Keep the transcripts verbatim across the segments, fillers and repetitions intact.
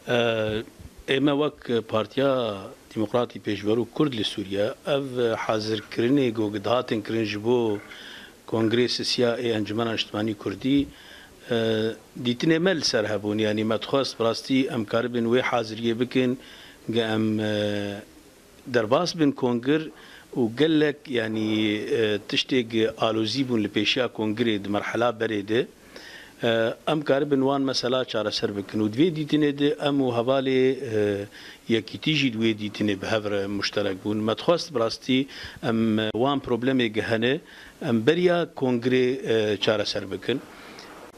Ê me wek Partiya Demokratî Pêşverû Kurd li Sûriye, ev hazirkirinê ku dihatin kirin ji bo Kongrê Sisiya ê Encûmena Niştimanî Kurdî, e, dîtinê me li ser hebûn. Yanî me dixwest bi rastî em karibin wê haziriyê bikin, ge em, e, derbas bin kongir û gelek, yanî, e, tiştêk alozî bûn li pêşiya kongirê di merhela berê de. E, em karibin wan mesela çareser bikin û di vê dîtinê de em û hevalê, e, yekîtî jî di wê dîtinê bi hev re muşterek bûn. Me dixwest bi rastî em wan problemê ge hene, em beriya kongirê, e, çareser bikin.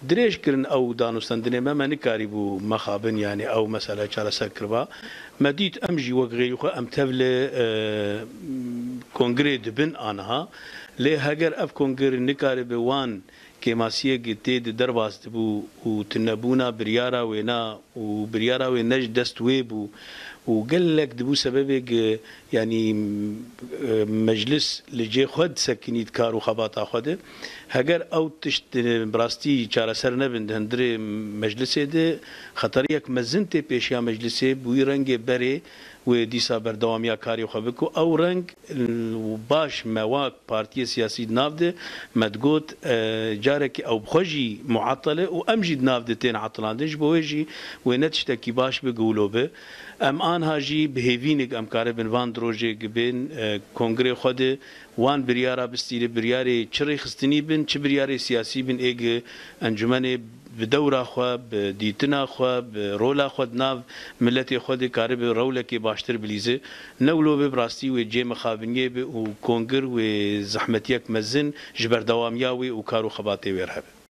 Dirêj kirin ew danûstendinê me, me nikarîbû mexabin, yanî ew mesele çareser kiriba. Me dît em jî wek xêrî xwe em tevlê, e, kongirê dibin aniha. Lê heger ev kongir nikaribe wan kêmasiyek tê di derbas dibû û tunebûna biryara wêna û biryara wê ne ji dest wê bû û gelek dibû sebebê ge, yanî, e, meclis li cê xwe disekinît kar û xebata xwe de. Heger ew tişt, e, bi rastî çareser nebin di hundirê meclisê de, xeteriyek mezin tê pêşiya meclisê, bi wî rengê berê wê dîsa berdewamiya karê xwe bike û ew reng, e, baş me wek partiyê siyasî di nav de me digot, e, carekî ew bi xwe jî muatel e û em jî di nav de tên etilandin, ji bo wê jî wê ne tiştekî baş bi guhlo bi. Em anha jî bi hêvînik em karibin van di rojê gibên, e, kongrê xwe de wan biryara bistîne, biryarê çi rêxistinî bin, çi biryarê siyasî bin, ê gi encûmenê bi dewra xwe, bi dîtina xwe, bi rola xwe di nav miletê xwe de karibe rewlekê baştir bilîze. Ne wilo be, bi rastî wê cê mixabiniyê be û kongir wê zehmetiyek mezin ji berdewamiya wê û kar û xebatê wê re hebe.